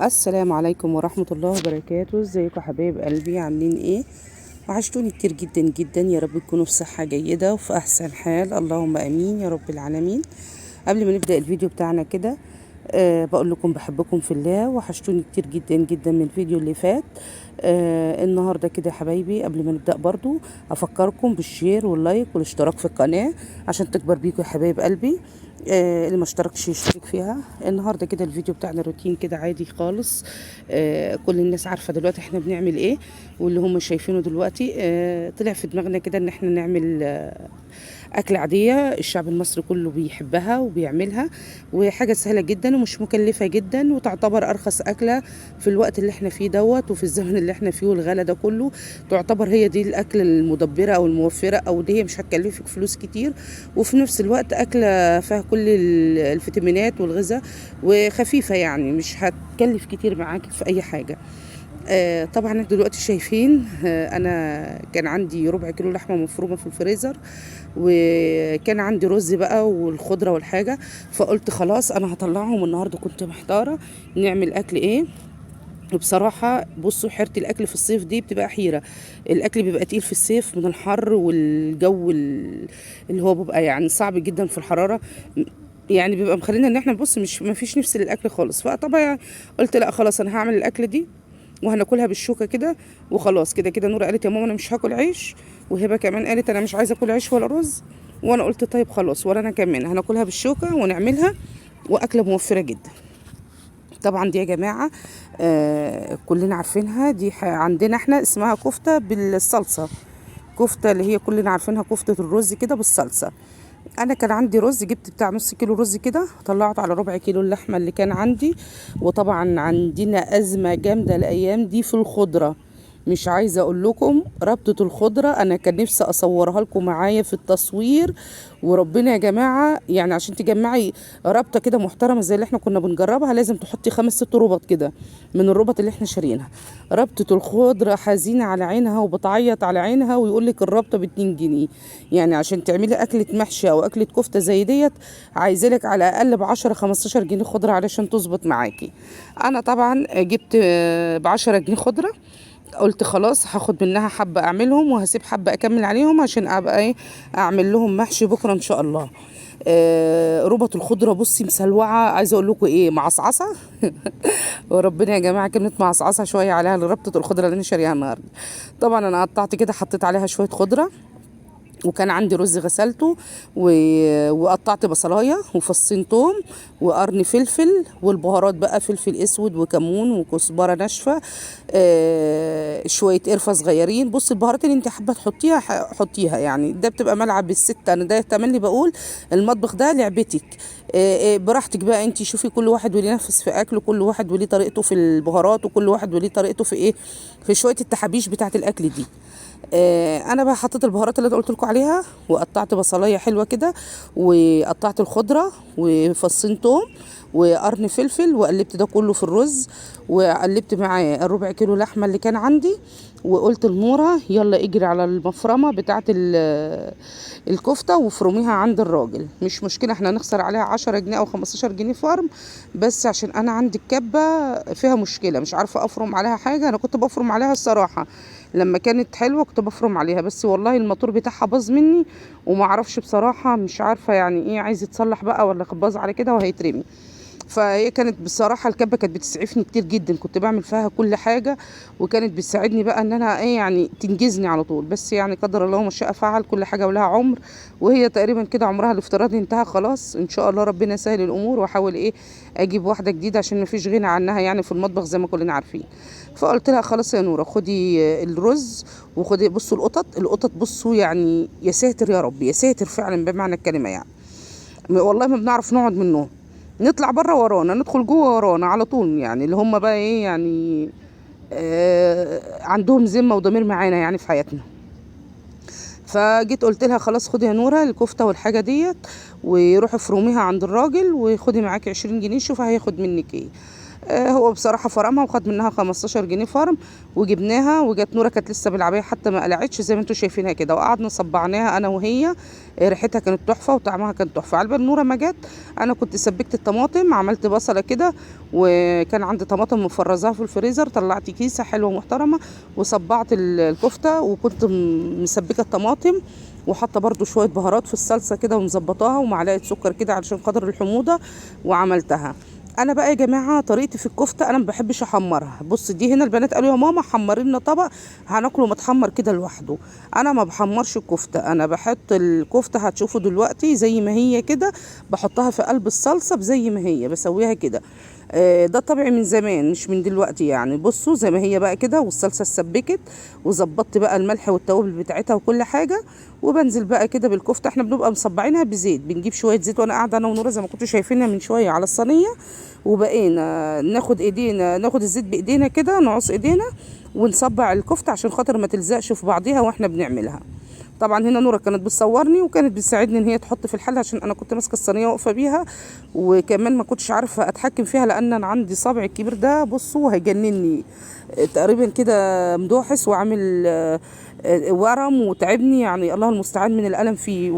السلام عليكم ورحمة الله وبركاته. ازيكم حبايب قلبي؟ عاملين ايه؟ وحشتوني كتير جدا جدا. يا رب تكونوا في صحة جيدة وفي احسن حال، اللهم امين يا رب العالمين. قبل ما نبدأ الفيديو بتاعنا كده بقول لكم بحبكم في الله، وحشتوني كتير جدا جدا من الفيديو اللي فات. النهارده كده يا حبايبي قبل ما نبدأ برضو افكركم بال share وال like والاشتراك في القناة عشان تكبر بيكم يا حبايب قلبي. اللي ما اشتركش يشترك فيها. النهارده كده الفيديو بتاعنا روتين كده عادي خالص. كل الناس عارفه دلوقتي احنا بنعمل ايه واللي هم شايفينه دلوقتي. طلع في دماغنا كده ان احنا نعمل أكلة عادية الشعب المصري كله بيحبها وبيعملها، وحاجة سهلة جدا ومش مكلفة جدا، وتعتبر أرخص أكلة في الوقت اللي احنا فيه دوت وفي الزمن اللي احنا فيه والغلا ده كله. تعتبر هي دي الأكلة المدبرة أو الموفرة، أو دي هي مش هتكلفك فلوس كتير، وفي نفس الوقت أكلة فيها كل الفيتامينات والغذاء وخفيفة، يعني مش هتكلف كتير معاك في أي حاجة. طبعا انتوا دلوقتي شايفين، انا كان عندي ربع كيلو لحمه مفرومه في الفريزر، وكان عندي رز بقى والخضره والحاجة، فقلت خلاص انا هطلعهم النهارده. كنت محتارة نعمل اكل ايه، وبصراحة بصوا حيره الاكل في الصيف دي بتبقى حيره. الاكل بيبقى تقيل في الصيف من الحر والجو اللي هو بيبقى يعني صعب جدا في الحرارة، يعني بيبقى مخلينا ان احنا بص مش ما فيش نفس للاكل خالص. فطبعا قلت لا خلاص انا هعمل الاكلة دي وهناكلها بالشوكة كده وخلاص. كده كده نورة قالت يا ماما انا مش هاكل عيش، وهبه كمان قالت انا مش عايزه اكل عيش ولا رز، وانا قلت طيب خلاص ولا انا كمان هناكلها بالشوكة ونعملها، واكله موفره جدا. طبعا دي يا جماعة كلنا عارفينها، دي عندنا احنا اسمها كفته بالصلصه، كفته اللي هي كلنا عارفينها كفته الرز كده بالصلصه. انا كان عندي رز، جبت بتاع نص كيلو رز كده، طلعته على ربع كيلو اللحمة اللي كان عندي. وطبعا عندنا ازمة جامدة الايام دي في الخضرة، مش عايزه اقول لكم ربطه الخضرة، انا كان نفسي اصورها لكم معايا في التصوير وربنا يا جماعة، يعني عشان تجمعي ربطه كده محترمه زي اللي احنا كنا بنجربها لازم تحطي 5 6 ربط كده من الربط اللي احنا شارينها. ربطه الخضرة حزينة على عينها وبتعيط على عينها، ويقول لك الربطه ب 2 جنيه. يعني عشان تعملي اكله محشي او اكله كفته زي ديت عايزه لك على الاقل ب 10 15 جنيه خضرة علشان تظبط معاكي. انا طبعا جبت ب 10 جنيه خضرة، قلت خلاص هاخد منها حبه اعملهم وهسيب حبه اكمل عليهم عشان ابقى ايه اعمل لهم محشي بكره ان شاء الله. ربط الخضرة بصي مسلوعه، عايزه اقول لكم ايه، معصعصه وربنا يا جماعة كلمة معصعصه شوية عليها لربطه الخضرة اللي انا شاريها النهارده. طبعا انا قطعت كده، حطيت عليها شوية خضرة، وكان عندي رز غسلته وقطعت بصلايه وفصين توم وقرن فلفل، والبهارات بقى فلفل اسود وكمون وكزبره ناشفة، شوية قرفه صغيرين. بص البهارات اللي انت حابة تحطيها حطيها، يعني ده بتبقى ملعب الست. انا ده تملي بقول المطبخ ده لعبتك، براحتك بقى انت شوفي، كل واحد وليه نفس في اكله، كل واحد وليه طريقته في البهارات، وكل واحد وليه طريقته في ايه، في شوية التحابيش بتاعه الاكل دي. انا بقى حطيت البهارات اللي انا قلت لكم عليها، وقطعت بصلايه حلوة كده، وقطعت الخضرة وفصين توم وقرن فلفل، وقلبت ده كله في الرز، وقلبت معاه الربع كيلو لحمه اللي كان عندي، وقلت لنوره يلا اجري على المفرمه بتاعه الكفتة وفرميها عند الراجل، مش مشكلة احنا هنخسر عليها 10 جنيه او 15 جنيه فرم، بس عشان انا عندي الكبه فيها مشكلة مش عارفه افرم عليها حاجة. انا كنت بفرم عليها الصراحة لما كانت حلوة كنت بفرم عليها، بس والله الموتور بتاعها باظ مني وما اعرفش بصراحة، مش عارفه يعني ايه، عايز يتصلح بقى ولا باظ على كده وهيترمي. فهي كانت بصراحة الكبه كانت بتسعفني كتير جدا، كنت بعمل فيها كل حاجة، وكانت بتساعدني بقى ان انا ايه يعني تنجزني على طول. بس يعني قدر الله ما شاء فعل، كل حاجة ولها عمر، وهي تقريبا كده عمرها الافتراضي انتهى خلاص. ان شاء الله ربنا يسهل الامور واحاول ايه اجيب واحدة جديدة عشان ما فيش غنى عنها يعني في المطبخ زي ما كلنا عارفين. فقلت لها خلاص يا نوره خدي الرز وخدي، بصوا القطط، القطط بصوا يعني يا ساتر يا رب يا ساتر فعلا بمعنى الكلمة، يعني والله ما بنعرف نقعد منهم، نطلع بره ورانا، ندخل جوه ورانا على طول، يعني اللي هم بقى ايه يعني عندهم ذمه وضمير معانا يعني في حياتنا. فجيت قلت لها خلاص خدي يا نوره الكفتة والحاجة ديت وروحي افرميها عند الراجل، وخدي معاكي 20 جنيه شوفي هياخد منك ايه. هو بصراحة فرمها وخد منها 15 جنيه فرم، وجبناها وجت نوره كانت لسه بالعبايه حتى ما قلعتش زي ما انتم شايفينها كده، وقعدنا صبعناها انا وهي. ريحتها كانت تحفة وطعمها كان تحفة. على بال نوره ما جت انا كنت سبكت الطماطم، عملت بصله كده، وكان عندي طماطم مفرزاها في الفريزر، طلعت كيسه حلوة محترمه وصبعت الكفتة، وكنت مسبكه الطماطم وحاطه برده شوية بهارات في الصلصه كده ومظبطاها، ومعلقة سكر كده علشان خاطر الحموضة، وعملتها. انا بقى يا جماعة طريقتي في الكفتة انا ما بحبش احمرها. بص دي هنا البنات قالوا يا ماما حمري لنا طبق هناكله متحمر كده لوحده. انا ما بحمرش الكفتة، انا بحط الكفتة هتشوفوا دلوقتي زي ما هي كده، بحطها في قلب الصلصه زي ما هي، بسويها كده. ده طبعي من زمان مش من دلوقتي يعني. بصوا زي ما هي بقى كده، والصلصه اتسبكت وظبطت بقى الملح والتوابل بتاعتها وكل حاجة، وبنزل بقى كده بالكفته. احنا بنبقى مصبعينها بزيت، بنجيب شوية زيت، وانا قاعدة انا ونوره زي ما كنتوا شايفينها من شوية على الصينية، وبقينا ناخد ايدينا، ناخد الزيت بايدينا كده، نعص ايدينا ونصبع الكفتة عشان خاطر ما تلزقش في بعضيها واحنا بنعملها. طبعا هنا نوره كانت بتصورني وكانت بتساعدني ان هي تحط في الحلة، عشان انا كنت ماسكه الصينية واقفة بيها، وكمان ما كنتش عارفه اتحكم فيها لان انا عندي صبعي الكبير ده بصوا هيجنني تقريبا كده، مدوحس وعامل ورم وتعبني يعني، الله المستعان من الالم فيه،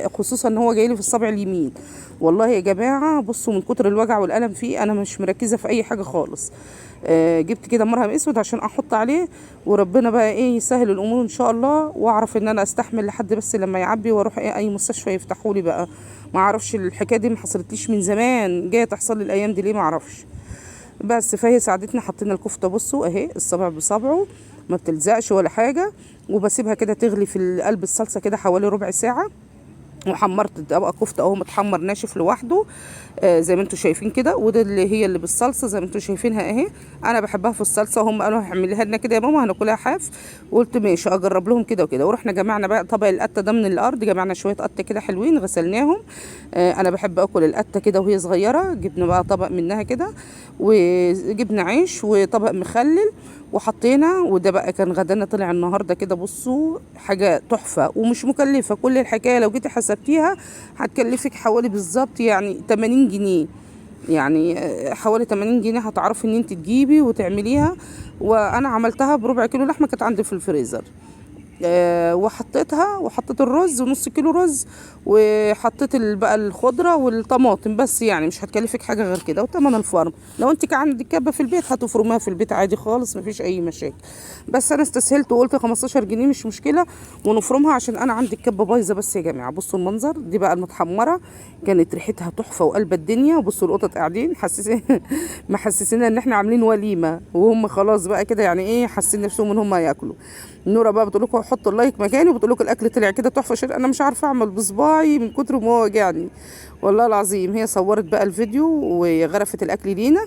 وخصوصا ان هو جاي لي في الصبع اليمين. والله يا جماعة بصوا من كتر الوجع والالم فيه انا مش مركزه في اي حاجة خالص. جبت كده مرهم اسود عشان احط عليه، وربنا بقى ايه يسهل الامور ان شاء الله، واعرف ان انا استحمل لحد بس لما يعبي واروح ايه اي مستشفى يفتحوا لي بقى. ما اعرفش الحكاية دي ما حصلتليش من زمان، جاية تحصل لي الايام دي ليه ما اعرفش. بس فهي ساعدتني، حطينا الكفتة بصوا اهي الصبع بصبعه ما بتلزقش ولا حاجة، وبسيبها كده تغلي في قلب الصلصه كده حوالي ربع ساعة. وحمرت طبق كفته اهو متحمر ناشف لوحده زي ما انتم شايفين كده، وده اللي هي اللي بالصلصه زي ما انتم شايفينها اهي. انا بحبها في الصلصه، وهم قالوا هعملها لنا كده يا ماما هناكلها حاف، وقلت ماشي اجرب لهم كده وكده. ورحنا جمعنا بقى طبق القته ده من الارض، جمعنا شوية قته كده حلوين غسلناهم. انا بحب اكل القته كده وهي صغيرة، جبنا بقى طبق منها كده، وجبنا عيش وطبق مخلل وحطينا، وده بقى كان غدانا طلع النهارده كده. بصوا حاجة تحفة ومش مكلفة، كل الحكاية لو جيتي حسبتيها هتكلفك حوالي بالظبط يعني 80 جنيه، يعني حوالي 80 جنيه هتعرفي ان انت تجيبي وتعمليها. وانا عملتها بربع كيلو لحمه كانت عندي في الفريزر، وحطيتها، وحطيت الرز ونص كيلو رز، وحطيت بقى الخضرة والطماطم بس، يعني مش هتكلفك حاجة غير كده. وتمن الفرم لو انت كان عندك كبه في البيت هتفرميها في البيت عادي خالص مفيش اي مشاكل، بس انا استسهلت وقلت 15 جنيه مش مشكلة ونفرمها عشان انا عندي الكبه بايظة. بس يا جماعة بصوا المنظر دي بقى المتحمره كانت ريحتها تحفة وقلب الدنيا. وبصوا القطط قاعدين حسسين محسسينا ان احنا عاملين وليمة، وهم خلاص بقى كده يعني ايه حاسين نفسهم ان هم ياكلوا. نوره بقى بتقول لكم حطوا اللايك مكاني، وبتقول لكم الاكل طلع كده تحفة عشان انا مش عارفه اعمل بصباعي من كتر ما هو وجعني والله العظيم. هي صورت بقى الفيديو وغرفت الاكل لينا.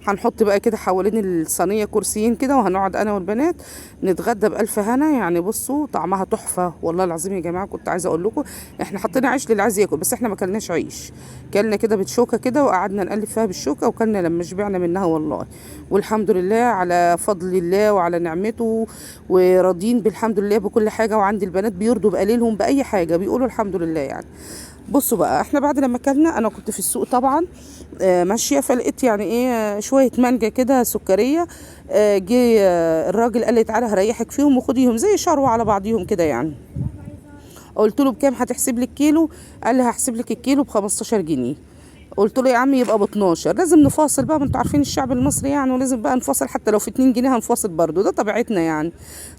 هنحط بقى كده حوالين الصينية كرسيين كده، وهنقعد انا والبنات نتغدى بالف هنا. يعني بصوا طعمها تحفة والله العظيم يا جماعة. كنت عايزه اقول لكم احنا حطينا عيش للي عايز ياكل، بس احنا ما كلناش عيش، كلنا كده بالشوكة كده وقعدنا نقلب فيها بالشوكة، وكلنا لما شبعنا منها والله. والحمد لله على فضل الله وعلى نعمته، وراضيين بالحمد لله بكل حاجة. وعند البنات بيرضوا بقليلهم باي حاجة، بيقولوا الحمد لله يعني. بصوا بقى احنا بعد لما اكلنا، انا كنت في السوق طبعا ماشية، فلقيت يعني ايه شوية مانجا كده سكريه. جه الراجل قال لي تعالى هريحك فيهم وخديهم زي شروه على بعضيهم كده يعني. قلت له بكام هتحسب لي الكيلو؟ قال لي هحسب لك الكيلو ب 15 جنيه. قلت له يا عم يبقى ب 12، لازم نفاصل بقى، ما انتوا عارفين الشعب المصري يعني، ولازم بقى نفاصل حتى لو في 2 جنيه هنفاصل برضو، ده طبيعتنا يعني.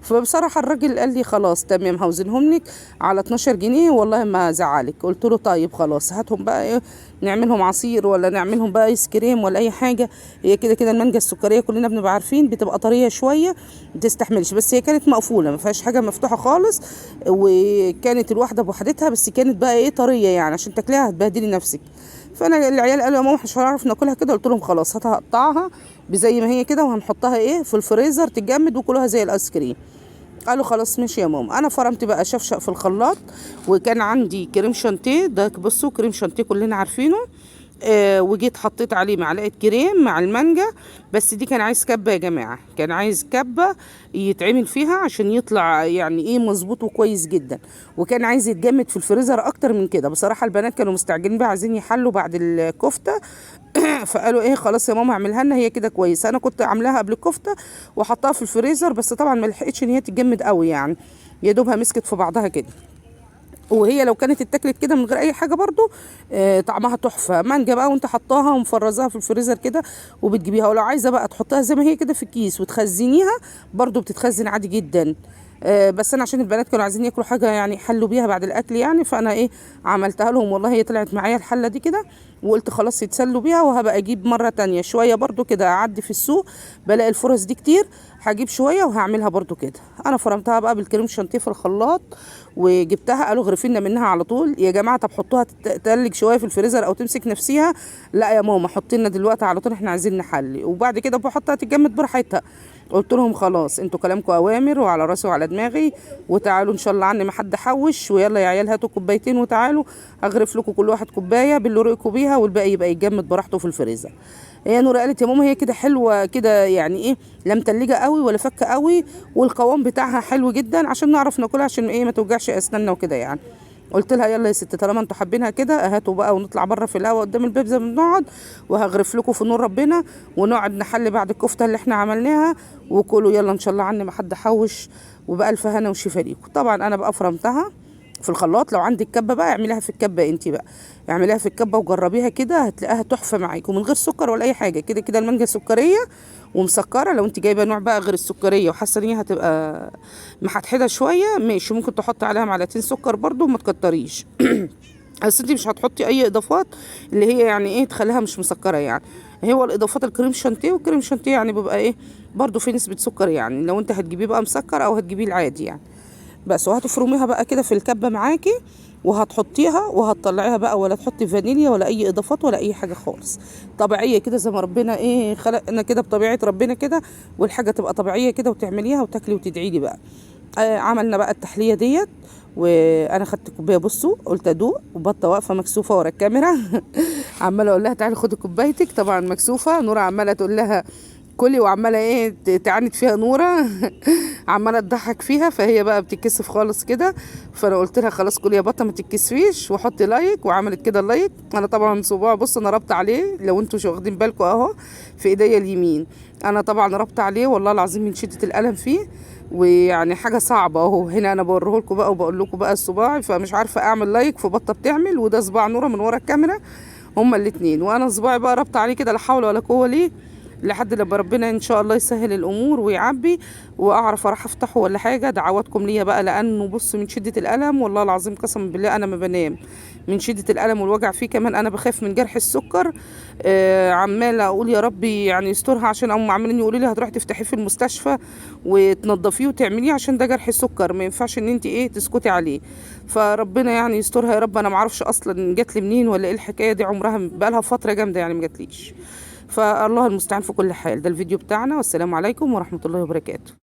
فبصراحة الراجل قال لي خلاص تمام هوزنهم لك على 12 جنيه والله ما زعلك. قلت له طيب خلاص هاتهم بقى ايه، نعملهم عصير ولا نعملهم بقى ايس كريم ولا اي حاجة. هي كده كده المانجا السكريه كلنا بنبقى عارفين بتبقى طرية شوية ما تستحملش، بس هي كانت مقفولة ما فيهاش حاجة مفتوحة خالص، وكانت الواحدة بوحدتها، بس كانت بقى ايه طرية يعني عشان تاكليها هتبهدلي نفسك. فانا العيال قالوا يا ماما مش هنعرف ناكلها كده، قلت لهم خلاص هقطعها بزي ما هي كده وهنحطها ايه في الفريزر تتجمد وكلوها زي الايس كريم. قالوا خلاص ماشي يا ماما. انا فرمت بقى شفشق في الخلاط، وكان عندي كريم شانتيه ده، بصوا كريم شانتيه كلنا عارفينه، وجيت حطيت عليه معلقه كريم مع المانجا. بس دي كان عايز كبه يا جماعة، كان عايز كبه يتعمل فيها عشان يطلع يعني ايه مظبوط وكويس جدا، وكان عايز يتجمد في الفريزر اكتر من كده. بصراحة البنات كانوا مستعجلين بقى، عايزين يحلوا بعد الكفتة فقالوا ايه خلاص يا ماما اعملها لنا هي كده كويسة. انا كنت عاملاها قبل الكفتة وحطها في الفريزر، بس طبعا ما لحقتش ان هي تتجمد قوي يعني، يا دوبها مسكت في بعضها كده. وهي لو كانت اتاكلت كده من غير اي حاجة برضو طعمها تحفة. مانجا بقى وانت حطاها ومفرزاها في الفريزر كده وبتجيبيها، ولو عايزه بقى تحطها زي ما هي كده في الكيس وتخزنيها برضو بتتخزن عادي جدا. بس انا عشان البنات كانوا عايزين ياكلوا حاجة يعني يحلوا بيها بعد الاكل يعني، فانا ايه عملتها لهم والله. هي طلعت معايا الحلة دي كده، وقلت خلاص يتسلوا بيها، وهبقى اجيب مرة تانية شوية برضو كده، اعدي في السوق بلاقي الفرص دي كتير، هجيب شوية وهعملها برضو كده. انا فرمتها بقى بالكريم شانتيه في الخلاط وجبتها، قالوا غرفينا منها على طول يا جماعة، طب حطوها تتلج شوية في الفريزر او تمسك نفسيها. لا يا ماما حطي لنا دلوقتي على طول، احنا عايزين نحلي، وبعد كده بحطها تتجمد براحتها. قلت لهم خلاص انتوا كلامكم اوامر وعلى راسي وعلى دماغي، وتعالوا ان شاء الله عني ما حد حوش، ويلا يا عيال هاتوا كوبايتين وتعالوا اغرف لكم كل واحد كوباية باللي رؤيكم بيها، والباقي يبقى يتجمد براحته في الفريزر. هي نوره قالت يا ماما هي كده حلوة كده، يعني ايه لا متلجه قوي ولا فكه قوي، والقوام بتاعها حلو جدا عشان نعرف ناكلها، عشان ايه ما توجعش اسناننا وكده يعني. قلت لها يلا يا ست طالما انتوا حابينها كده هاتوا بقى ونطلع بره في الهوا قدام الباب زي ما بنقعد، وهغرف لكم في نور ربنا، ونقعد نحل بعد الكفتة اللي احنا عملناها، وكلوا يلا ان شاء الله عني ما حد حوش، وبألف هنا وشفا ليكم. طبعا انا بقى فرمتها في الخلاط، لو عندك كبه بقى اعمليها في الكبه، انت بقى اعمليها في الكبه وجربيها كده، هتلاقيها تحفة معاكم من غير سكر ولا اي حاجة. كده كده المانجا سكريه ومسكره، لو انت جايبه نوع بقى غير السكريه وحاسه ان هي هتبقى محدحده شوية ماشي، ممكن تحطي عليها معلقتين سكر برده وما تكتريش بس انت مش هتحطي اي اضافات اللي هي يعني ايه تخليها مش مسكره يعني. هو الاضافات الكريم شانتيه، والكريم شانتيه يعني بيبقى ايه برده فيه نسبه سكر يعني، لو انت هتجيبيه بقى مسكر او هتجيبيه العادي يعني. بس وهتفرميها بقى كده في الكبه معاكي، وهتحطيها وهتطلعيها بقى، ولا تحطي فانيليا ولا اي اضافات ولا اي حاجة خالص، طبيعية كده زي ما ربنا ايه خلقنا كده بطبيعة ربنا كده، والحاجة تبقى طبيعية كده، وتعمليها وتاكلي وتدعي لي بقى. عملنا بقى التحلية ديت، وانا خدت كوباية بصوا قلت ادوق، وبطه واقفة مكسوفه ورا الكاميرا عماله اقول لها تعالي خدي كوبايتك، طبعا مكسوفه. نوره عماله تقول لها كلي، وعماله ايه تعاند فيها نوره عماله تضحك فيها، فهي بقى بتتكسف خالص كده. فانا قلت لها خلاص كلي يا بطه ما تتكسفيش، وحطي like، وعملت كده ال like. انا طبعا صباع بص انا رابطه عليه، لو انتوا مش واخدين بالكم اهو في ايديا اليمين، انا طبعا رابطه عليه والله العظيم من شده الالم فيه، ويعني حاجة صعبة اهو. هنا انا بوريه لكم بقى وبقول لكم بقى الصباع، فمش عارفه اعمل like، فبطه بتعمل، وده صباع نوره من ورا الكاميرا هما الاثنين، وانا صباعي بقى رابطه عليه كده لا حول ولا قوة ليه، لحد لما ربنا ان شاء الله يسهل الامور ويعبي واعرف اروح افتحه ولا حاجة. دعواتكم ليا بقى، لانه بص من شده الالم والله العظيم قسما بالله انا ما بنام من شده الالم والوجع فيه. كمان انا بخاف من جرح السكر، عماله اقول يا ربي يعني يسترها، عشان هم عمالين يقولوا لي هتروحي تفتحيه في المستشفى وتنضفيه وتعمليه، عشان ده جرح السكر ما ينفعش ان انت ايه تسكتي عليه. فربنا يعني يسترها يا رب. انا ما اعرفش اصلا جات لي منين ولا ايه الحكاية دي، عمرها بقى لها فترة جامدة يعني ما جاتليش، فالله المستعان في كل حال. ده الفيديو بتاعنا، والسلام عليكم ورحمة الله وبركاته.